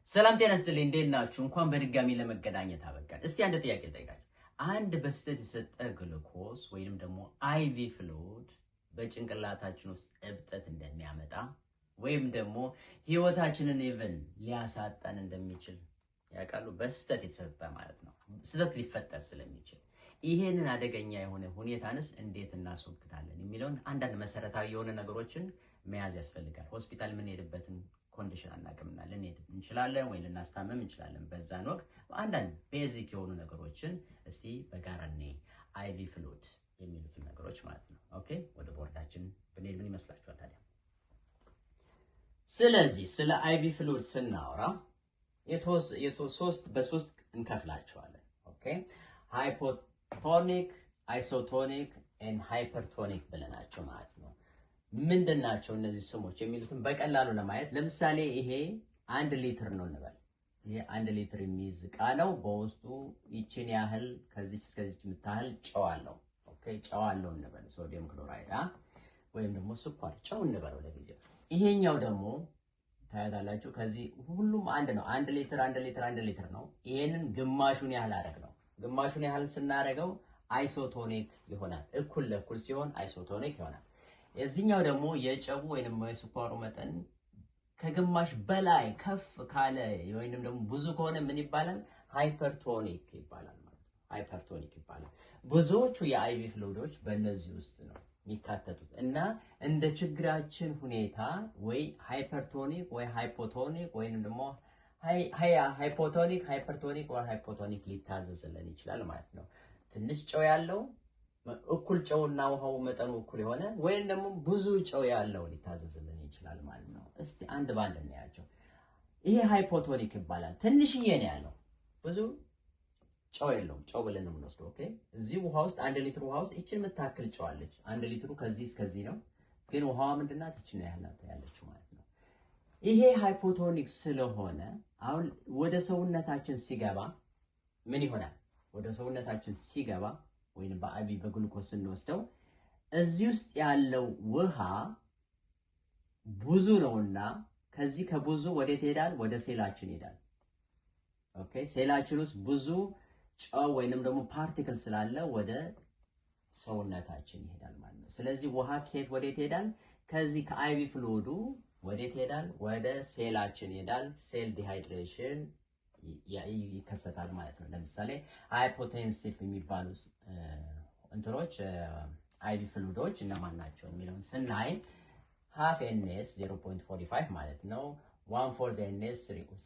ሰላም ጤና ይስጥልኝ። እንዴት ናችሁ? እንኳን በድጋሚ ለመገናኘት አበቃን። እስቲ አንድ ጥያቄ ልጠይቃችሁ። አንድ በስህተት የሰጠ ግሉኮስ ወይንም ደግሞ IV fluid በጭንቅላታችን ውስጥ እብጠት እንደሚያመጣ ወይም ደግሞ ህይወታችንን even ሊያሳጣን እንደሚችል ያውቃሉ? በስህተት የተሰጠ ማለት ነው። ስህተት ሊፈጠር ስለሚችል ይሄንን አደገኛ የሆነ ሁኔታንስ እንዴት እናስወግዳለን የሚለውን አንዳንድ መሰረታዊ የሆነ ነገሮችን መያዝ ያስፈልጋል። ሆስፒታል የምንሄድበትን condition አናውቅምና ልንሄድ እንችላለን ወይ ልናስታምም እንችላለን። በዛን ወቅት አንዳንድ basic የሆኑ ነገሮችን እስቲ በጋራ እኔ IV fluid የሚሉትን ነገሮች ማለት ነው። Okay፣ ወደ ቦርዳችን ብንሄድ ምን ይመስላችኋል ታዲያ? ስለዚህ ስለ IV fluid ስናወራ ሶስት በሶስት እንከፍላቸዋለን። Okay፣ hypotonic፣ isotonic and hypertonic ብለናቸው ማለት ነው። ምንድን ናቸው እነዚህ ስሞች የሚሉትን በቀላሉ ለማየት፣ ለምሳሌ ይሄ 1 ሊትር ነው እንበል። ይሄ 1 ሊትር የሚይዝ እቃ ነው። በውስጡ ይችን ያህል፣ ከዚች እስከዚች የምታህል ጨው አለው። Okay፣ ጨው አለው እንበል፣ sodium chloride ወይም ደግሞ ስኳር ጨው እንበለው ለጊዜው። ይሄኛው ደግሞ ታያታላችሁ። ከዚህ ሁሉም አንድ ነው። 1 ሊትር፣ 1 ሊትር፣ 1 ሊትር ነው። ይሄንን ግማሹን ያህል አደረግነው። ግማሹን ያህል ስናደርገው isotonic ይሆናል። እኩል ለእኩል ሲሆን isotonic ይሆናል። የዚህኛው ደግሞ የጨው ወይንም የስኳሩ መጠን ከግማሽ በላይ ከፍ ካለ ወይንም ደግሞ ብዙ ከሆነ ምን ይባላል? Hypertonic ይባላል ማለት ነው። Hypertonic ይባላል። ብዙዎቹ የ IV fluid ኦች በእነዚህ ውስጥ ነው የሚካተቱት እና እንደ ችግራችን ሁኔታ ወይ hypertonic ወይ hypotonic ወይንም ደግሞ hypotonic፣ hypertonic ወይ hypotonic ሊታዘዝልን ይችላል ማለት ነው። ትንሽ ጨው ያለው፣ እኩል ጨውና ውሃው መጠኑ እኩል የሆነ ወይም ደግሞ ብዙ ጨው ያለው ሊታዘዝልን ይችላል ማለት ነው። እስቲ አንድ ባንድ እናያቸው። ይሄ hypotonic ይባላል። ትንሽዬ ነው ያለው፣ ብዙ ጨው የለውም። ጨው ብለን ነው የምንወስደው። Okay፣ እዚህ ውሃ ውስጥ፣ 1 ሊትር ውሃ ውስጥ ይችን የምታክል ጨው አለች። 1 ሊትሩ ከዚህ እስከዚህ ነው፣ ግን ውሃዋ ምንድናት? ይችን ያህል ናት ያለችው ማለት ነው። ይሄ hypotonic ስለሆነ አሁን ወደ ሰውነታችን ሲገባ ምን ይሆናል? ወደ ሰውነታችን ሲገባ ወይም በ IV በ ግሉኮስ ስንወስደው እዚህ ውስጥ ያለው ውሃ ብዙ ነውና ከዚህ ከብዙ ወዴት ይሄዳል? ወደ ሴላችን ይሄዳል። Okay፣ ሴላችን ውስጥ ብዙ ጨው ወይንም ደግሞ particle ስላለ ወደ ሰውነታችን ይሄዳል ማለት ነው። ስለዚህ ውሃ ከየት ወዴት ይሄዳል? ከዚህ ከ IV fluid ኡ ወዴት ይሄዳል? ወደ ሴላችን ይሄዳል። Cell dehydration ይከሰታል ማለት ነው። ለምሳሌ hypotensive የሚባሉ እንትኖች፣ IV fluid ኦች እነማን ናቸው የሚለውን ስናይ half NS 0.45 ማለት ነው፣ one fourth NS፣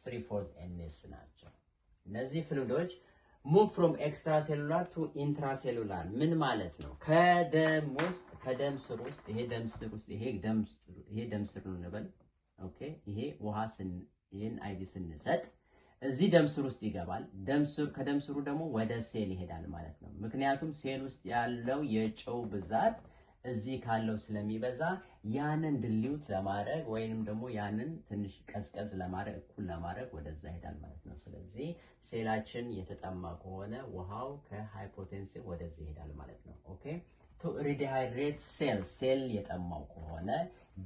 three fourth NS ናቸው። እነዚህ fluid ኦች move from extracellular to intracellular ምን ማለት ነው? ከደም ውስጥ፣ ከደም ስር ውስጥ፣ ይሄ ደም ስር ውስጥ፣ ይሄ ደም ስር ነው እንበል። Okay፣ ይሄ ውሃ ይሄን IV ስንሰጥ እዚህ ደም ስር ውስጥ ይገባል። ደም ስር ከደም ስሩ ደግሞ ወደ ሴል ይሄዳል ማለት ነው። ምክንያቱም ሴል ውስጥ ያለው የጨው ብዛት እዚህ ካለው ስለሚበዛ ያንን dilute ለማድረግ ወይንም ደግሞ ያንን ትንሽ ቀዝቀዝ ለማድረግ፣ እኩል ለማድረግ ወደዛ ይሄዳል ማለት ነው። ስለዚህ ሴላችን የተጠማ ከሆነ ውሃው ከ hypotensive ወደዚህ ይሄዳል ማለት ነው። Okay፣ to rehydrate cell፣ ሴል የጠማው ከሆነ።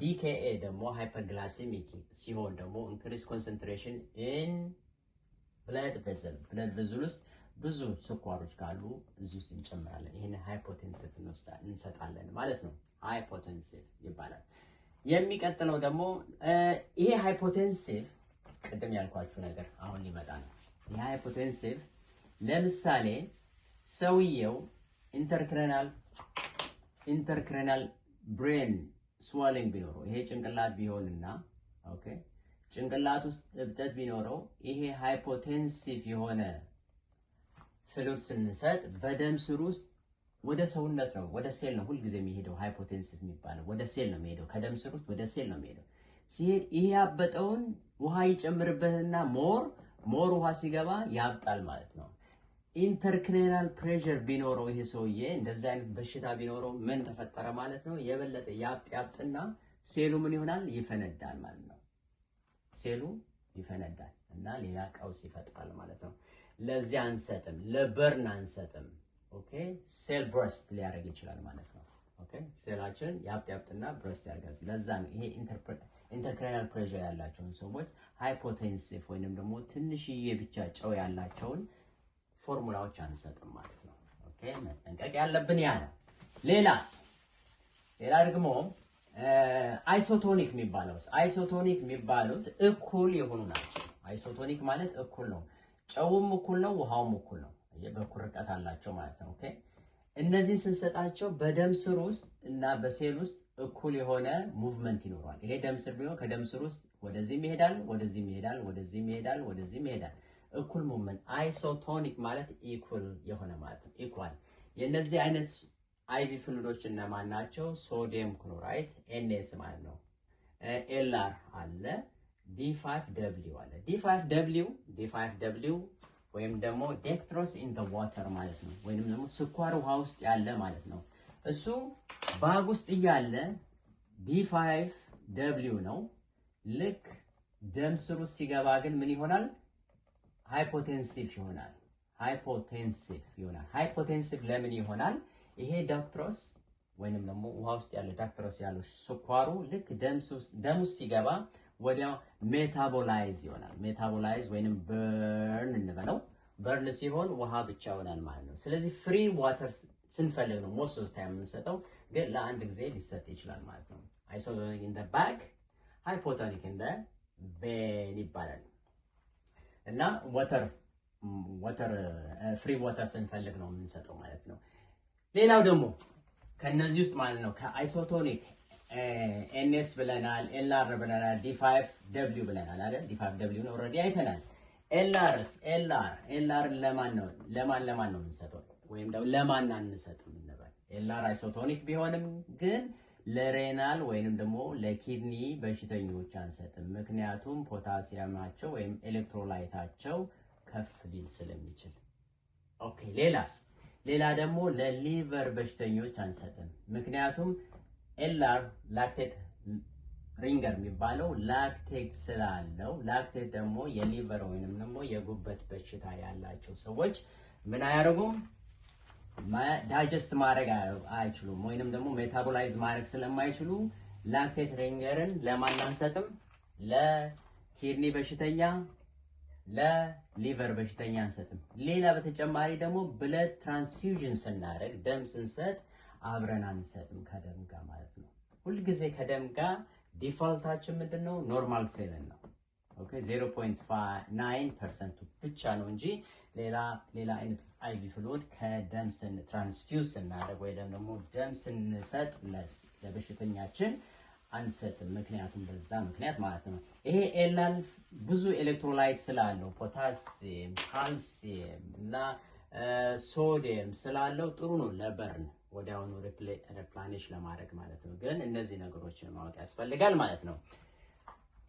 DKA ደግሞ hyperglycemic ሲሆን ደግሞ increase concentration in blood vessel፣ blood vessel ውስጥ ብዙ ስኳሮች ካሉ እዚህ ውስጥ እንጨምራለን። ይህን hypotensive እንሰጣለን ማለት ነው። Hypotensive ይባላል። የሚቀጥለው ደግሞ ይሄ hypotensive፣ ቅድም ያልኳችሁ ነገር አሁን ሊመጣ ነው። ይሄ hypotensive ለምሳሌ ሰውየው intracranial brain swelling ቢኖረው፣ ይሄ ጭንቅላት ቢሆንና okay ጭንቅላት ውስጥ እብጠት ቢኖረው፣ ይሄ hypotensive የሆነ fluid ስንሰጥ በደም ስር ውስጥ ወደ ሰውነት ነው፣ ወደ ሴል ነው ሁልጊዜ የሚሄደው። Hypotensive የሚባለው ወደ ሴል ነው የሚሄደው። ከደም ስር ውስጥ ወደ ሴል ነው የሚሄደው። ሲሄድ ይሄ ያበጠውን ውሃ ይጨምርበትና more more ውሃ ሲገባ ያብጣል ማለት ነው። Intracranial pressure ቢኖረው፣ ይሄ ሰውዬ እንደዚህ አይነት በሽታ ቢኖረው ምን ተፈጠረ ማለት ነው? የበለጠ ያብጥ ያብጥና ሴሉ ምን ይሆናል? ይፈነዳል ማለት ነው። ሴሉ ይፈነዳል እና ሌላ ቀውስ ይፈጥራል ማለት ነው። ለዚህ አንሰጥም፣ ለ burn አንሰጥም። Okay፣ cell burst ሊያደርግ ይችላል ማለት ነው። Okay፣ ሴላችን ያብጥ ያብጥና burst ያደርጋል። ለዛ ነው ይሄ Intracranial pressure ያላቸውን ሰዎች hypotensive ወይንም ደግሞ ትንሽዬ ብቻ ጨው ያላቸውን ፎርሙላዎች አንሰጥም ማለት ነው። Okay፣ መጠንቀቅ ያለብን ያ ነው። ሌላስ? ሌላ ደግሞ isotonic የሚባለው፣ isotonic የሚባሉት እኩል የሆኑ ናቸው። Isotonic ማለት እኩል ነው። ጨውም እኩል ነው፣ ውሃውም እኩል ነው። በእኩል ርቀት አላቸው ማለት ነው። Okay፣ እነዚህን ስንሰጣቸው በደም ስር ውስጥ እና በሴል ውስጥ እኩል የሆነ movement ይኖረዋል። ይሄ ደም ስር ቢሆን ከደም ስር ውስጥ ወደዚህም ይሄዳል፣ ወደዚህም ይሄዳል፣ ወደዚህም ይሄዳል፣ ወደዚህም ይሄዳል። እኩል movement። Isotonic ማለት equal የሆነ ማለት ነው። Equal። የእነዚህ አይነት IV fluid ኦች እነማን ናቸው? Sodium chloride NS ማለት ነው። LR አለ፣ D5W አለ። D5W፣ D5W ወይም ደግሞ dextrose in the water ማለት ነው። ወይንም ደግሞ ስኳር ውሃ ውስጥ ያለ ማለት ነው። እሱ bag ውስጥ እያለ D5W ነው። ልክ ደም ስሩ ሲገባ ግን ምን ይሆናል? Hypotensive ይሆናል። Hypotensive ይሆናል። Hypotensive ለምን ይሆናል? ይሄ dextrose ወይንም ደግሞ ውሃ ውስጥ ያለ dextrose ያለው ስኳሩ ልክ ደም ውስጥ ሲገባ ወዲያው metabolize ይሆናል። Metabolize ወይንም burn እንበለው። Burn ሲሆን ውሃ ብቻ ይሆናል ማለት ነው። ስለዚህ free water ስንፈልግ ነው most of time የምንሰጠው፣ ግን ለአንድ ጊዜ ሊሰጥ ይችላል ማለት ነው። Isotonic in the bag፣ hypotonic in the vein ይባላል። እና water free water ስንፈልግ ነው የምንሰጠው ማለት ነው። ሌላው ደግሞ ከነዚህ ውስጥ ማለት ነው፣ ከ isotonic NS ብለናል፣ LR ብለናል፣ D5W ብለናል አይደል? D5W ነው already አይተናል። LR ስ? LR፣ LR ለማን ነው ለማን ነው የምንሰጠው? ወይም ደግሞ ለማን አንሰጥም እንበል። LR isotonic ቢሆንም ግን ለ renal ወይንም ደግሞ ለ kidney በሽተኞች አንሰጥም። ምክንያቱም ፖታሲየማቸው ወይም electrolyte ኣቸው ከፍ ሊል ስለሚችል። Okay፣ ሌላስ? ሌላ ደግሞ ለ liver በሽተኞች አንሰጥም። ምክንያቱም LR lactate Ringer የሚባለው lactate ስላለው፣ lactate ደግሞ የ liver ወይንም ደግሞ የጉበት በሽታ ያላቸው ሰዎች ምን አያደርጉም? Digest ማድረግ አይችሉም፣ ወይንም ደግሞ metabolize ማድረግ ስለማይችሉ lactate Ringer ን ለማን አንሰጥም? ለ kidney በሽተኛ፣ ለ liver በሽተኛ አንሰጥም። ሌላ በተጨማሪ ደግሞ blood transfusion ስናደርግ፣ ደም ስንሰጥ አብረን አንሰጥም ከደም ጋር ማለት ነው። ሁልጊዜ ከደም ጋር default ኣችን ምንድን ነው? Normal saline ነው። Okay፣ 0.9% ኡ ብቻ ነው እንጂ ሌላ ሌላ አይነት IV fluid ከደም ስን transfuse ስናደርግ ወይ ደግሞ ደም ስንሰጥ ለበሽተኛችን አንሰጥም። ምክንያቱም በዛ ምክንያት ማለት ነው። ይሄ LR ብዙ electrolyte ስላለው፣ ፖታሲየም፣ ካልሲየም እና ሶዲየም ስላለው ጥሩ ነው ለ burn ወዲያውኑ replenish ለማድረግ ማለት ነው። ግን እነዚህ ነገሮችን ማወቅ ያስፈልጋል ማለት ነው።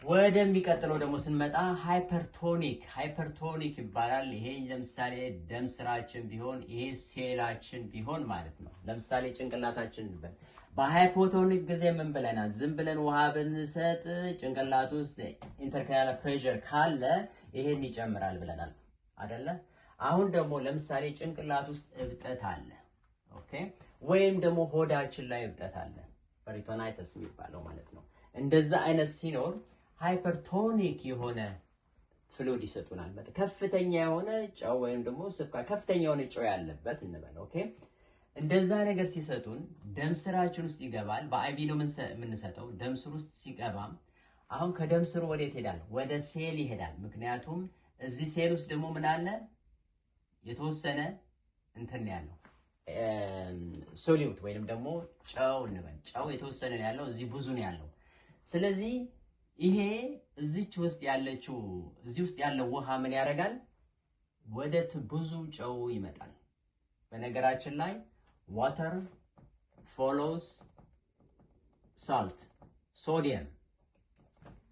ወደሚቀጥለው ደግሞ ስንመጣ hypertonic፣ hypertonic ይባላል። ይሄ ለምሳሌ ደም ስራችን ቢሆን፣ ይሄ ሴላችን ቢሆን ማለት ነው። ለምሳሌ ጭንቅላታችን እንበል። በ hypotonic ጊዜ ምን ብለናል? ዝም ብለን ውሃ ብንሰጥ ጭንቅላት ውስጥ intracranial pressure ካለ ይሄን ይጨምራል ብለናል አደለ? አሁን ደግሞ ለምሳሌ ጭንቅላት ውስጥ እብጠት አለ፣ okay፣ ወይም ደግሞ ሆዳችን ላይ እብጠት አለ፣ peritonitis የሚባለው ማለት ነው። እንደዛ አይነት ሲኖር hypertonic የሆነ fluid ይሰጡናል። ከፍተኛ የሆነ ጨው ወይም ደግሞ ስኳር፣ ከፍተኛ የሆነ ጨው ያለበት እንበል። Okay፣ እንደዛ ነገር ሲሰጡን ደም ስራችን ውስጥ ይገባል። በ IV ነው የምንሰጠው። ደም ስር ውስጥ ሲገባ አሁን ከደም ስሩ ወዴት ይሄዳል? ወደ ሴል ይሄዳል። ምክንያቱም እዚህ ሴል ውስጥ ደግሞ ምን አለ? የተወሰነ እንትን ያለው solute ወይንም ደግሞ ጨው እንበል። ጨው የተወሰነ ነው ያለው፣ እዚህ ብዙ ነው ያለው። ስለዚህ ይሄ እዚች ውስጥ ያለችው፣ እዚህ ውስጥ ያለው ውሃ ምን ያደርጋል? ወደ ብዙ ጨው ይመጣል። በነገራችን ላይ water follows salt፣ sodium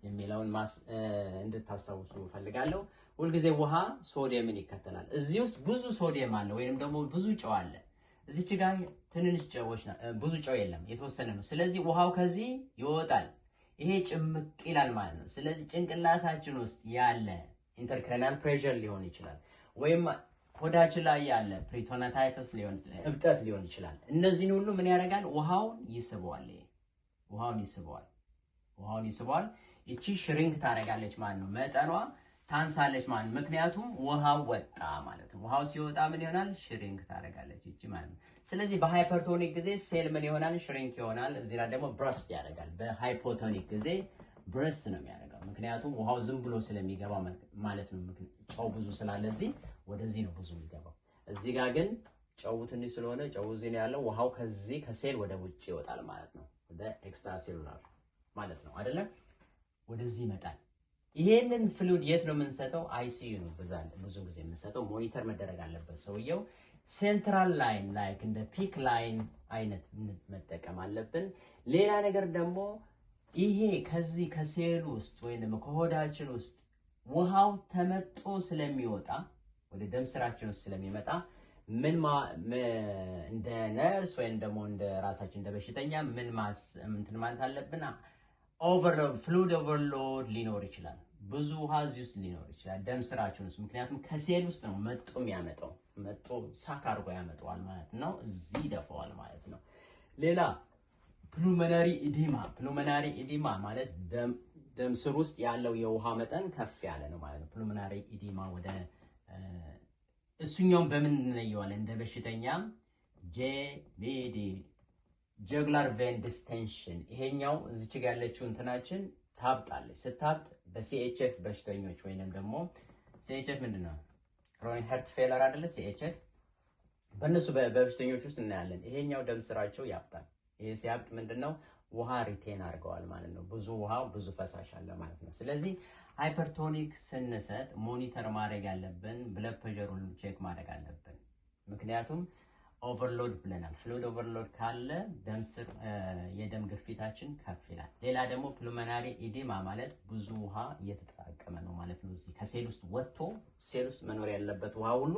የሚለውን እንድታስታውሱ እፈልጋለሁ። ሁልጊዜ ውሃ ሶዲየምን ይከተላል። እዚህ ውስጥ ብዙ ሶዲየም አለ ወይንም ደግሞ ብዙ ጨው አለ። እዚች ጋር ትንንሽ ጨዎች፣ ብዙ ጨው የለም፣ የተወሰነ ነው። ስለዚህ ውሃው ከዚህ ይወጣል። ይሄ ጭምቅ ይላል ማለት ነው። ስለዚህ ጭንቅላታችን ውስጥ ያለ intracranial pressure ሊሆን ይችላል፣ ወይም ሆዳችን ላይ ያለ peritonitis ሊሆን ይችላል፣ እብጠት ሊሆን ይችላል። እነዚህን ሁሉ ምን ያደርጋል? ውሃውን ይስበዋል። ይሄ ውሃውን ይስበዋል። ውሃውን ይስበዋል። ይቺ shrink ታደርጋለች ማለት ነው። መጠኗ ታንሳለች ማለት ነው። ምክንያቱም ውሃው ወጣ ማለት ነው። ውሃው ሲወጣ ምን ይሆናል? Shrink ታደርጋለች ይቺ ማለት ነው። ስለዚህ በ hypertonic ጊዜ ሴል ምን ይሆናል? Shrink ይሆናል። እዚህ ላይ ደግሞ burst ያደርጋል። በ hypotonic ጊዜ burst ነው የሚያደርገው፣ ምክንያቱም ውሃው ዝም ብሎ ስለሚገባ ማለት ነው። ጨው ብዙ ስላለ እዚህ ወደዚህ ነው ብዙ የሚገባው። እዚህ ጋር ግን ጨው ትንሽ ስለሆነ ጨው እዚህ ነው ያለው። ውሃው ከዚህ ከሴል ወደ ውጭ ይወጣል ማለት ነው። ወደ extracellular ማለት ነው አይደለም? ወደዚህ ይመጣል። ይሄንን fluid የት ነው የምንሰጠው? ICU ነው ብዙ ጊዜ የምንሰጠው። Monitor መደረግ አለበት ሰውየው። Central line like እንደ PICC line አይነት መጠቀም አለብን። ሌላ ነገር ደግሞ ይሄ ከዚህ ከሴል ውስጥ ወይም ከሆዳችን ውስጥ ውሃው ተመጦ ስለሚወጣ፣ ወደ ደም ስራችን ውስጥ ስለሚመጣ ምን እንደ ነርስ ወይም ደግሞ እንደ ራሳችን እንደ በሽተኛ ምን ማስ እንትን ማለት አለብን? Overload, fluid overload ሊኖር ይችላል። ብዙ ውሃ እዚህ ውስጥ ሊኖር ይችላል ደም ስራችን ውስጥ፣ ምክንያቱም ከሴል ውስጥ ነው መጦ የሚያመጣው፣ መጦ suck አድርጎ ያመጣዋል ማለት ነው። እዚህ ይደፈዋል ማለት ነው። ሌላ pulmonary edema። Pulmonary edema ማለት ደም ስር ውስጥ ያለው የውሃ መጠን ከፍ ያለ ነው ማለት ነው። Pulmonary edema ወደ እሱኛውን በምን እንለየዋለን? እንደ በሽተኛ JVD, jugular vein distension። ይሄኛው እዚች ጋ ያለችው እንትናችን ታብጣለች። ስታብጥ በ CHF በሽተኞች ወይንም ደግሞ CHF ምንድን ነው? Chronic heart failure አይደለ? CHF በእነሱ በበሽተኞች ውስጥ እናያለን። ይሄኛው ደም ስራቸው ያብጣል። ይሄ ሲያብጥ ምንድን ነው? ውሃ retain አድርገዋል ማለት ነው። ብዙ ውሃ፣ ብዙ ፈሳሽ አለ ማለት ነው። ስለዚህ hypertonic ስንሰጥ monitor ማድረግ ያለብን blood pressure ኡን check ማድረግ አለብን። ምክንያቱም overload ብለናል። Fluid overload ካለ ደም ስር የደም ግፊታችን ከፍ ይላል። ሌላ ደግሞ pulmonary edema ማለት ብዙ ውሃ እየተጠራቀመ ነው ማለት ነው። እዚህ ከሴል ውስጥ ወጥቶ ሴል ውስጥ መኖር ያለበት ውሃ ሁሉ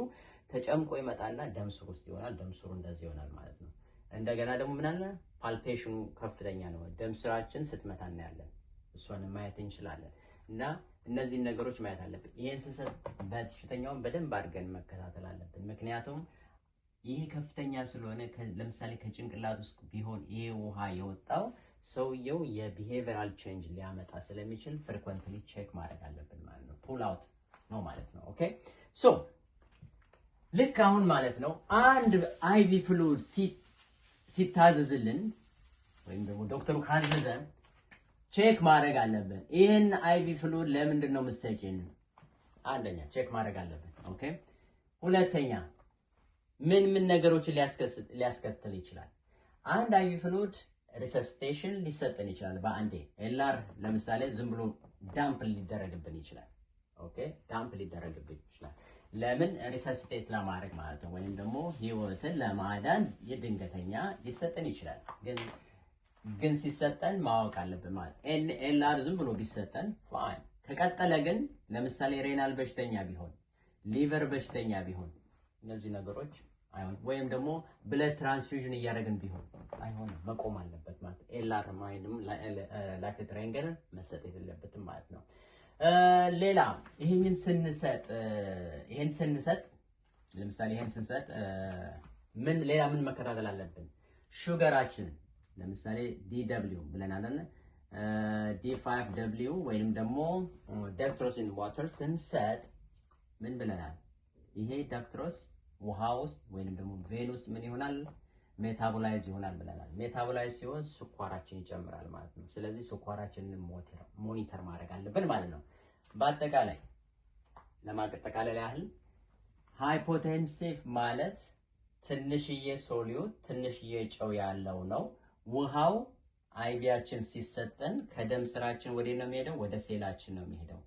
ተጨምቆ ይመጣና ደም ስር ውስጥ ይሆናል። ደም ስሩ እንደዚህ ይሆናል ማለት ነው። እንደገና ደግሞ ምን አለ? Palpation ኑ ከፍተኛ ነው። ደም ስራችን ስትመታ እናያለን። እሷን ማየት እንችላለን። እና እነዚህን ነገሮች ማየት አለብን። ይህን ስንሰጥ በሽተኛውን በደንብ አድርገን መከታተል አለብን። ምክንያቱም ይሄ ከፍተኛ ስለሆነ ለምሳሌ ከጭንቅላት ውስጥ ቢሆን ይሄ ውሃ የወጣው ሰውየው የ behavioral change ሊያመጣ ስለሚችል frequently check ማድረግ አለብን ማለት ነው። Pull out ነው ማለት ነው። Okay, so ልክ አሁን ማለት ነው አንድ IV fluid ሲታዘዝልን ወይም ደግሞ ዶክተሩ ካዘዘ check ማድረግ አለብን። ይህን IV fluid ለምንድን ነው የምትሰጪን? አንደኛ check ማድረግ አለብን። Okay፣ ሁለተኛ ምን ምን ነገሮችን ሊያስከትል ይችላል? አንድ IV fluid resuscitation ሊሰጠን ይችላል። በአንዴ LR ለምሳሌ ዝም ብሎ dump ሊደረግብን ይችላል። Okay፣ dump ሊደረግብን ይችላል። ለምን? Resuscitate ለማድረግ ማለት ነው፣ ወይም ደግሞ ህይወትን ለማዳን የድንገተኛ ሊሰጠን ይችላል። ግን ሲሰጠን ማወቅ አለብን ማለት LR ዝም ብሎ ቢሰጠን fine። ከቀጠለ ግን ለምሳሌ renal በሽተኛ ቢሆን፣ liver በሽተኛ ቢሆን እነዚህ ነገሮች አይሆን፣ ወይም ደግሞ blood transfusion እያደረግን ቢሆን አይሆንም፣ መቆም አለበት ማለት LR ወይም lactate Ringer መሰጠት የለበትም ማለት ነው። ሌላ ይሄን ስንሰጥ ለምሳሌ ይሄን ስንሰጥ ምን ሌላ ምን መከታተል አለብን? Sugar ኣችንን ለምሳሌ DW ብለን አለን፣ D5W ወይንም ደግሞ dextrose in water ስንሰጥ ምን ብለናል? ይሄ dextrose ውሃ ውስጥ ወይንም ደግሞ vein ውስጥ ምን ይሆናል? Metabolize ይሆናል ብለናል። Metabolize ሲሆን ስኳራችን ይጨምራል ማለት ነው። ስለዚህ ስኳራችንን monitor ማድረግ አለብን ማለት ነው። በአጠቃላይ ለማጠቃለል ያህል hypotensive ማለት ትንሽዬ solute፣ ትንሽዬ ጨው ያለው ነው። ውሃው IV ያችን ሲሰጠን ከደም ስራችን ወደ ነው የሚሄደው? ወደ ሴላችን ነው የሚሄደው።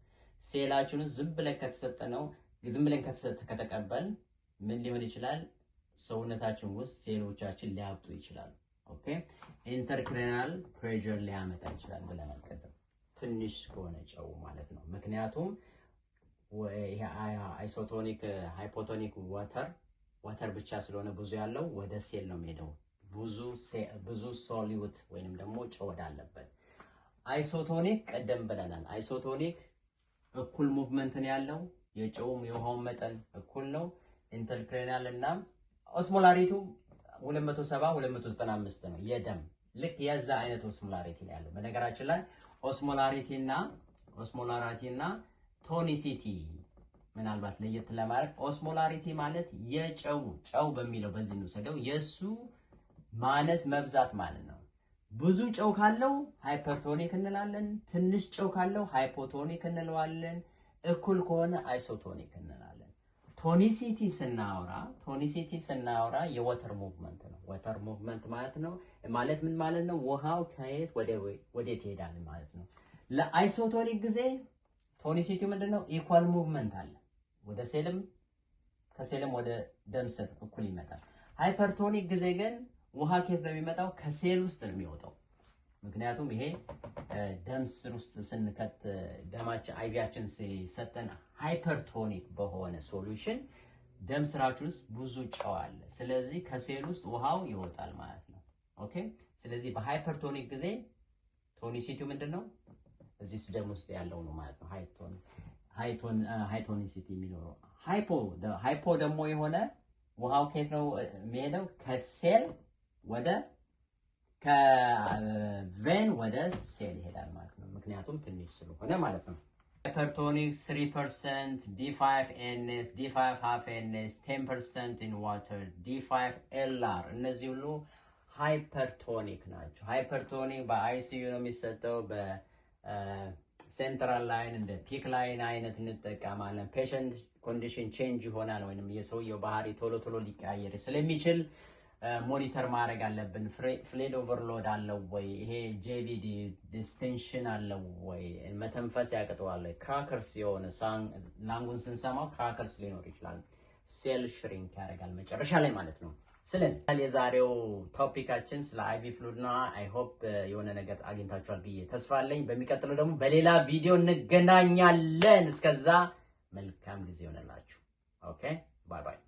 ሴላችን ውስጥ ዝም ብለን ከተሰጠነው፣ ዝም ብለን ከተቀበል ምን ሊሆን ይችላል? ሰውነታችን ውስጥ ሴሎቻችን ሊያብጡ ይችላሉ። Okay, intracranial pressure ሊያመጣ ይችላል ብለናል ቅድም፣ ትንሽ ከሆነ ጨው ማለት ነው። ምክንያቱም ይሄ isotonic hypotonic water ብቻ ስለሆነ ብዙ ያለው ወደ ሴል ነው የሚሄደው፣ ብዙ solute ወይንም ደግሞ ጨው ወዳለበት። Isotonic ቀደም ብለናል። Isotonic እኩል movement ነው ያለው፣ የጨውም የውሃውን መጠን እኩል ነው። Intracranial እና osmolarity ው 270 295 ነው የደም፣ ልክ የዛ አይነት osmolarity ነው ያለው። በነገራችን ላይ Osmolarity እና tonicity ምናልባት ለየት ለማድረግ osmolarity ማለት የጨው፣ ጨው በሚለው በዚህ እንውሰደው፣ የእሱ ማነስ መብዛት ማለት ነው። ብዙ ጨው ካለው hypertonic እንላለን። ትንሽ ጨው ካለው hypotonic እንለዋለን። እኩል ከሆነ isotonic እንላለን። Tonicity ስናወራ የ water movement ነው። Water movement ማለት ነው ማለት ምን ማለት ነው? ውሃው ከየት ወዴት ይሄዳል ማለት ነው። ለ isotonic ጊዜ tonicity ው ምንድን ነው? Equal movement አለ። ወደ ሴልም ከሴልም ወደ ደም ስር እኩል ይመጣል። Hypertonic ጊዜ ግን ውሃ ከየት ነው የሚመጣው? ከሴል ውስጥ ነው የሚወጣው። ምክንያቱም ይሄ ደም ስር ውስጥ ስንከት፣ ደማችን IV ያችን ሲሰጠን hypertonic በሆነ solution ደም ስራችን ውስጥ ብዙ ጨው አለ። ስለዚህ ከሴል ውስጥ ውሃው ይወጣል ማለት ነው። Okay። ስለዚህ በ hypertonic ጊዜ tonicity ው ምንድን ነው? እዚህ ደም ውስጥ ያለው ነው ማለት ነው። High tonicity የሚኖረው hypo ደግሞ የሆነ ውሃው ከየት ነው የሚሄደው? ከሴል ወደ ከ vein ወደ ሴል ይሄዳል ማለት ነው። ምክንያቱም ትንሽ ስለሆነ ማለት ነው። Hypertonic 3%፣ D5 NS፣ D5 half NS፣ 10% in water፣ D5 LR እነዚህ ሁሉ hypertonic ናቸው። Hypertonic በ ICU ነው የሚሰጠው። በ central line እንደ PICC line አይነት እንጠቀማለን። Patient condition change ይሆናል ወይም የሰውየው ባህሪ ቶሎ ቶሎ ሊቀያየር ስለሚችል monitor ማድረግ አለብን። Fluid overload አለው ወይ? ይሄ JVD distension አለው ወይ? መተንፈስ ያቅተዋል ወይ? Crackles የሆነ lung ኡን ስንሰማው crackles ሊኖር ይችላል። Cell shrink ያደርጋል መጨረሻ ላይ ማለት ነው። ስለዚህ የዛሬው topic ኣችን ስለ IV fluid ነው። I hope የሆነ ነገር አግኝታችኋል ብዬ ተስፋ አለኝ። በሚቀጥለው ደግሞ በሌላ ቪዲዮ እንገናኛለን። እስከዛ መልካም ጊዜ ይሆንላችሁ። Okay, bye bye።